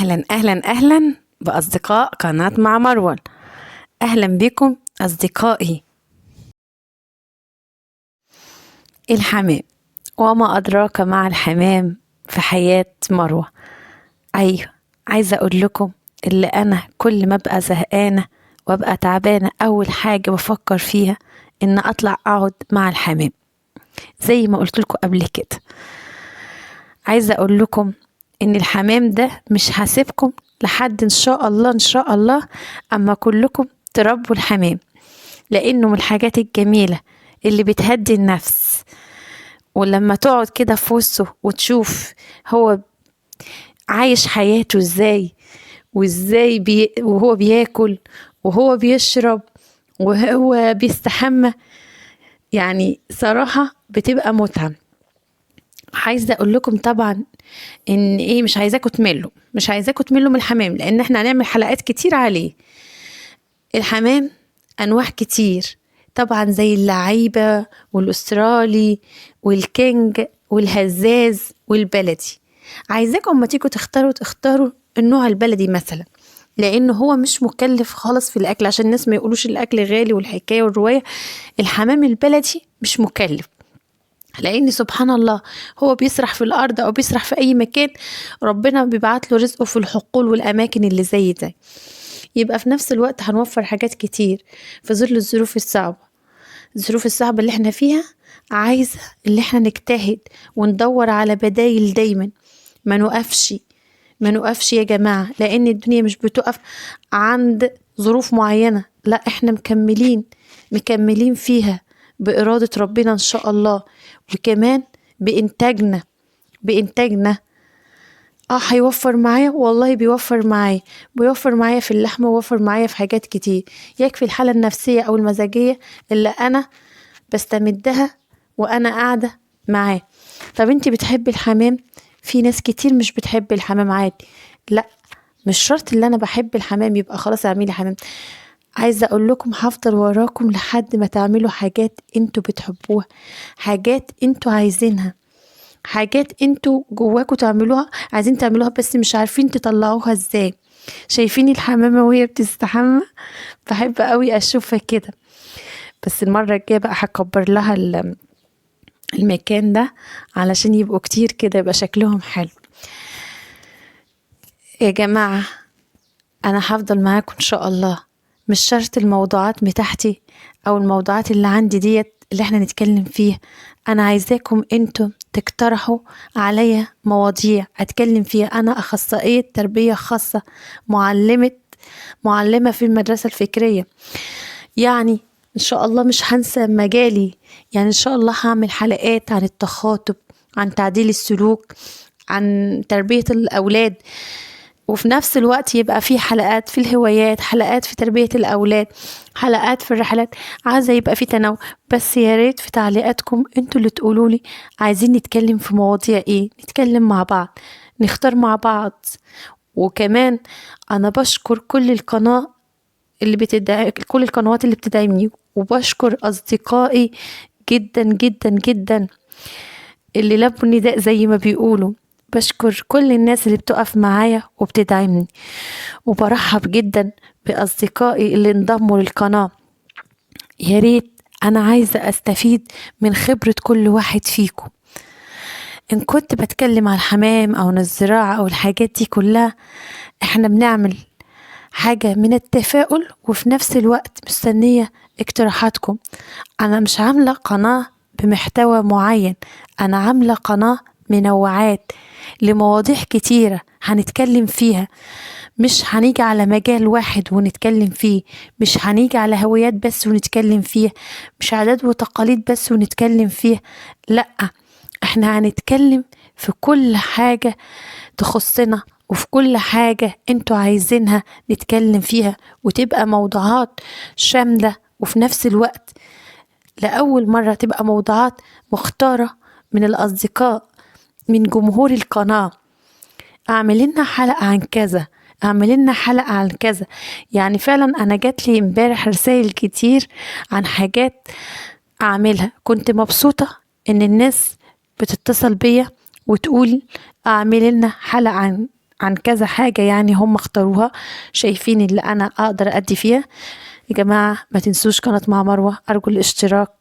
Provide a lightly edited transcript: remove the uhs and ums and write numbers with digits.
أهلا أهلا أهلا بأصدقاء قناة مع مروان. أهلا بكم أصدقائي. الحمام وما أدراك مع الحمام في حياة مروة. أيوة، عايزة أقول لكم اللي أنا كل ما أبقى زهقانة وأبقى تعبانة أول حاجة بفكر فيها إن أطلع أقعد مع الحمام، زي ما قلت لكم قبل كده. عايزة أقول لكم إن الحمام ده مش هسيبكم لحد إن شاء الله إن شاء الله أما كلكم تربوا الحمام، لأنه من الحاجات الجميلة اللي بتهدي النفس. ولما تقعد كده في وسطه وتشوف هو عايش حياته ازاي، وازاي وهو بياكل وهو بيشرب وهو بيستحمى، يعني صراحة بتبقى متعة. عايزة اقول لكم طبعا ان ايه، مش عايزاكم تملوا، مش عايزاكم تملوا من الحمام، لان احنا هنعمل حلقات كتير عليه. الحمام انواع كتير طبعا، زي اللعيبة والاسترالي والكينج والهزاز والبلدي. عايزاكم اما تيجوا تختاروا النوع البلدي مثلا، لانه هو مش مكلف خالص في الاكل، عشان الناس ما يقولوش الاكل غالي والحكاية والرواية. الحمام البلدي مش مكلف، لان سبحان الله هو بيسرح في الارض او بيسرح في اي مكان، ربنا بيبعت له رزقه في الحقول والاماكن اللي زي ده. يبقى في نفس الوقت هنوفر حاجات كتير في ظل الظروف الصعبة، الظروف الصعبة اللي احنا فيها. عايزه اللي احنا نجتهد وندور على بدايل دايما، ما نوقفش، ما نوقفش يا جماعة، لان الدنيا مش بتقف عند ظروف معينة، لا احنا مكملين مكملين فيها بإرادة ربنا إن شاء الله، وكمان بإنتاجنا. بإنتاجنا هيوفر معايا، والله بيوفر معايا، بيوفر معايا في اللحمة، ووفر معايا في حاجات كتير. يكفي الحالة النفسية أو المزاجية اللي أنا بستمدها وأنا قاعدة معاه. طب انتي بتحبي الحمام؟ في ناس كتير مش بتحب الحمام عادي. لا، مش شرط اللي أنا بحب الحمام يبقى خلاص اعملي حمام. عايزة اقول لكم هفضل وراكم لحد ما تعملوا حاجات انتوا بتحبوها، حاجات انتوا عايزينها، حاجات انتوا جواكوا تعملوها، عايزين تعملوها بس مش عارفين تطلعوها ازاي. شايفين الحمامة وهي بتستحمى؟ بحب قوي اشوفها كده. بس المرة الجاية بقى هكبر لها المكان ده علشان يبقوا كتير كده، يبقى شكلهم حلو. يا جماعة انا هفضل معاكم ان شاء الله. مش شرط الموضوعات بتاعتي او الموضوعات اللي عندي ديت اللي احنا نتكلم فيها، انا عايزاكم انتم تقترحوا عليا مواضيع اتكلم فيها. انا اخصائية تربية خاصة، معلمة في المدرسة الفكرية، يعني ان شاء الله مش هنسى مجالي. يعني ان شاء الله هعمل حلقات عن التخاطب، عن تعديل السلوك، عن تربية الاولاد، وفي نفس الوقت يبقى في حلقات في الهوايات، حلقات في تربية الأولاد، حلقات في الرحلات. عايزة يبقى في تنوع. بس يا ريت في تعليقاتكم انتوا اللي تقولولي عايزين نتكلم في مواضيع ايه، نتكلم مع بعض، نختار مع بعض. وكمان انا بشكر كل القناة اللي بتدعي، كل القنوات اللي بتدعمني، وبشكر أصدقائي جدا جدا جدا اللي لبوا النداء زي ما بيقولوا. بشكر كل الناس اللي بتقف معايا وبتدعمني، وبرحب جدا بأصدقائي اللي انضموا للقناة. يا ريت، أنا عايزة أستفيد من خبرة كل واحد فيكم. إن كنت بتكلم على الحمام أو عن الزراعة أو الحاجات دي كلها، إحنا بنعمل حاجة من التفاؤل، وفي نفس الوقت مستنية اقتراحاتكم. أنا مش عاملة قناة بمحتوى معين، أنا عاملة قناة منوعات لمواضيع كتيرة هنتكلم فيها. مش هنيجي على مجال واحد ونتكلم فيه، مش هنيجي على هوايات بس ونتكلم فيها، مش عادات وتقاليد بس ونتكلم فيها، لا، احنا هنتكلم في كل حاجة تخصنا، وفي كل حاجة انتوا عايزينها نتكلم فيها، وتبقى موضوعات شاملة، وفي نفس الوقت لأول مرة تبقى موضوعات مختارة من الأصدقاء، من جمهور القناة. اعمل لنا حلقة عن كذا، اعمل لنا حلقة عن كذا. يعني فعلا انا جات لي امبارح رسائل كتير عن حاجات اعملها. كنت مبسوطة ان الناس بتتصل بيا وتقول اعمل لنا حلقة عن عن كذا حاجة، يعني هم اختاروها شايفين اللي أنا أقدر أدي فيها. يا جماعة ما تنسوش قناة مع مروة، أرجو الاشتراك.